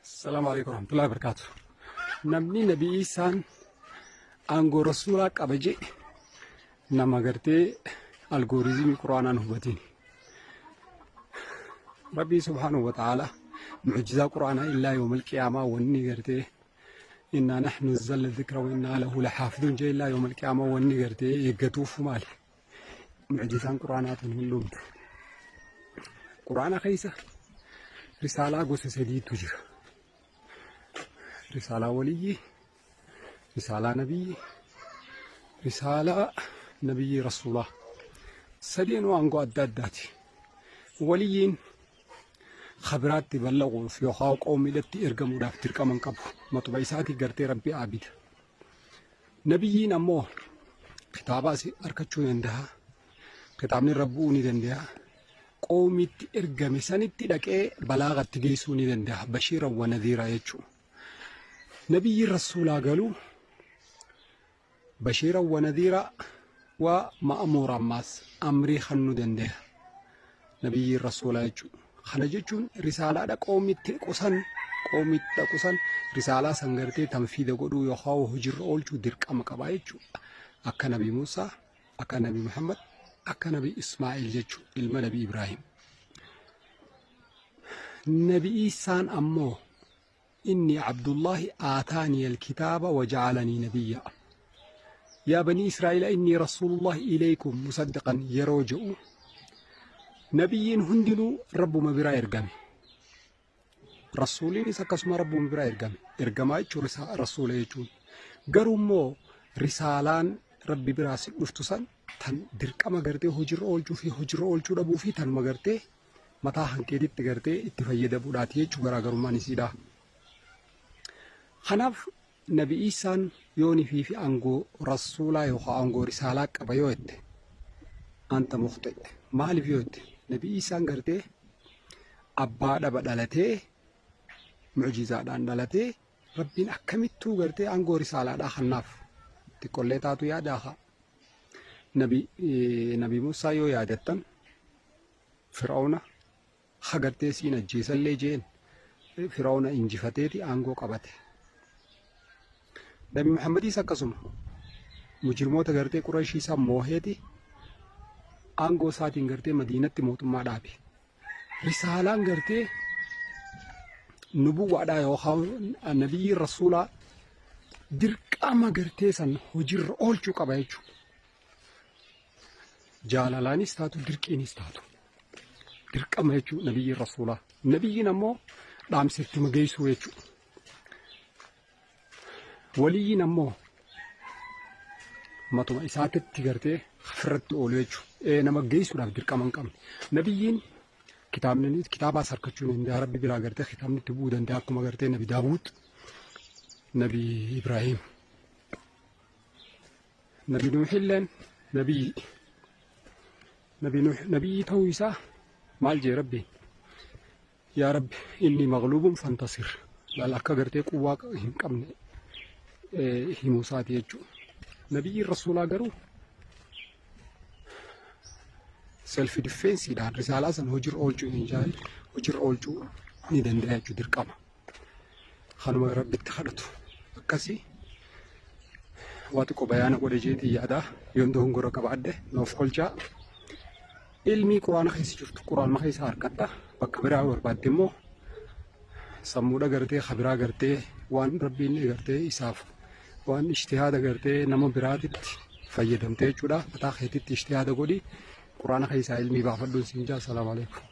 Assalaamu alaikum warahmatullahi wabarakatuh. Namni Nabi Iisaan aangoo rasuulaa qaba jedhe nama gartee algoorizimii quraanaan hubatiin. Rabbii subhaanahu wa ta'ala mucjizaa quraanaa illaa yoomal qiyaamaa wanni gartee innaa nahnu nazzalna dhikra wa innaa lahu laxaafiduun jee illaa yoomal qiyaamaa wanni gartee eeggatuuf maali? Mucjizaan quraanaa tun hin dhumtu. Quraana keessa risaalaa gosa sadiitu jira. Risaalaa waliyyii, risaalaa nabiyyi, risaalaa nabiyyii rasuulaa. Sadeenuu aangoo adda addaati. Waliyyiin kabiraatti ballaquuf yookaan qoomiidhatti ergamuudhaaf dirqama hin qabu. Matuma isaatii gartee rabbi aabida. Nabiyyiin ammoo kitaabaas arkachuu danda'a. Kitaabni irra bu'uu ni danda'a. Qoomiitti ergame sanitti dhaqee balaagatti geessuu ni danda'a. Bashiiran wa nadhiiraa jechuudha. Nabiyyiin rasuulaa galuu bashiiran wa nadhiiraa wa ma'amuura ammaas amrii kennuu danda'a. Nabiyyiin rasuulaa jechuudha. Kana jechuun risaalaadha qoomitti qusan qoomitti dhaqusan risaalaa san gartee tanfiida godhuu yookaan hojiirra oolchuu dirqama qabaa jechuudha. Akka Nabi Muusaa, akka Nabi Muhammad, akka Nabi Ismaa'eel jechuudha ilma Nabi Ibraahim. Nabi Iisaan ammoo inni Abdullaahi aataanii alkitaaba waja'alanii nabiyya. Yaa banii Israa'ila inni rasuulullahi ilaykum musaddiqan yeroo jedhu nabiyyiin hundinuu rabbuma biraa ergame. Rasuuliinis akkasuma rabbuma biraa ergame. Ergamaa jechuun rasuula jechuun. Garuu immoo risaalaan rabbi biraa si dhuftu san tan dirqama gartee hojiirra oolchuu fi hojiirra oolchuu dhabuu fi tanuma gartee mataa hanqeetitti gartee itti fayyadamuudhaati jechuu garaagarummaan isiidha. Kanaaf Nabi Iisaan yoonii fi aangoo rasuulaa yookaan aangoo risaalaa qaba yoo jette anta mukhti. Maaliif yoo jette Nabi Iisaan gartee abbaa dhaba dhalatee mucjizaadhaan dhalatee rabbiin akkamittuu gartee aangoo risaalaadhaa kannaaf xiqqollee taatu yaadaa haa. Nabi Nabi Muusaa yoo yaadattan Fir'aawna hagartee siin ajjeesallee jeen Fir'aawna injifateeti aangoo qabate. Nabi Muhammadiis akkasuma mujrimoota gartee Qurayshii isaa mooheeti aangoo isaatiin gartee Madiinatti mootummaa dhaabe. Risaalaan gartee nubuwwaadhaa yookaan nabiyyiin rasuulaa dirqama gartee san hojiirra oolchuu qaba jechuudha. Jaalalaanis taatu dirqiinis taatu. Dirqama jechuudha nabiyyiin rasuulaa. Nabiyyiin ammoo dhaamsa ittuma geessuu jechuudha. Waliyyiin ammoo matuma isaatitti gartee ofirratti oolu jechuudha. Nama geessuudhaaf dirqama hin qabne. Nabiyyiin kitaabni kitaabaas harkachuu ni danda'a. Rabbi biraa gartee kitaabni itti bu'uu danda'a. Akkuma gartee Nabi Daawud, Nabi Ibraahim. Nabi Nuuhilleen nabiyyi. Nabi Nuuh nabiyyi ta'uu isaa maal jee Rabbiin? Yaa Rabbi inni maqluubun fantasir. Laal akka gartee quwwaa hin qabne himuu isaati jechuudha. Nabiyyiin rasuulaa garuu self defensiidhaan risaalaa sana hojiirra oolchuu hin jaal hojiirra oolchuu ni danda'a jechuudha dirqama. Kanuma Rabbitti kadhatu akkasii waa xiqqoo bayaana godhe jeetii yaada yoon dogongora qabaadhe noof kolchaa. Ilmii quraana keessa jirtu quraanuma keessa harkadha bakka biraa barbaadde immoo sammuudha gartee kabiraa gartee waan rabbiin gartee isaaf waan ijtihaada gartee nama biraatitti fayyadamte jechuudha mataa keetitti ijtihaada godhi quraana keessaa ilmii baafadhuun siin jaa salaamu alaikum.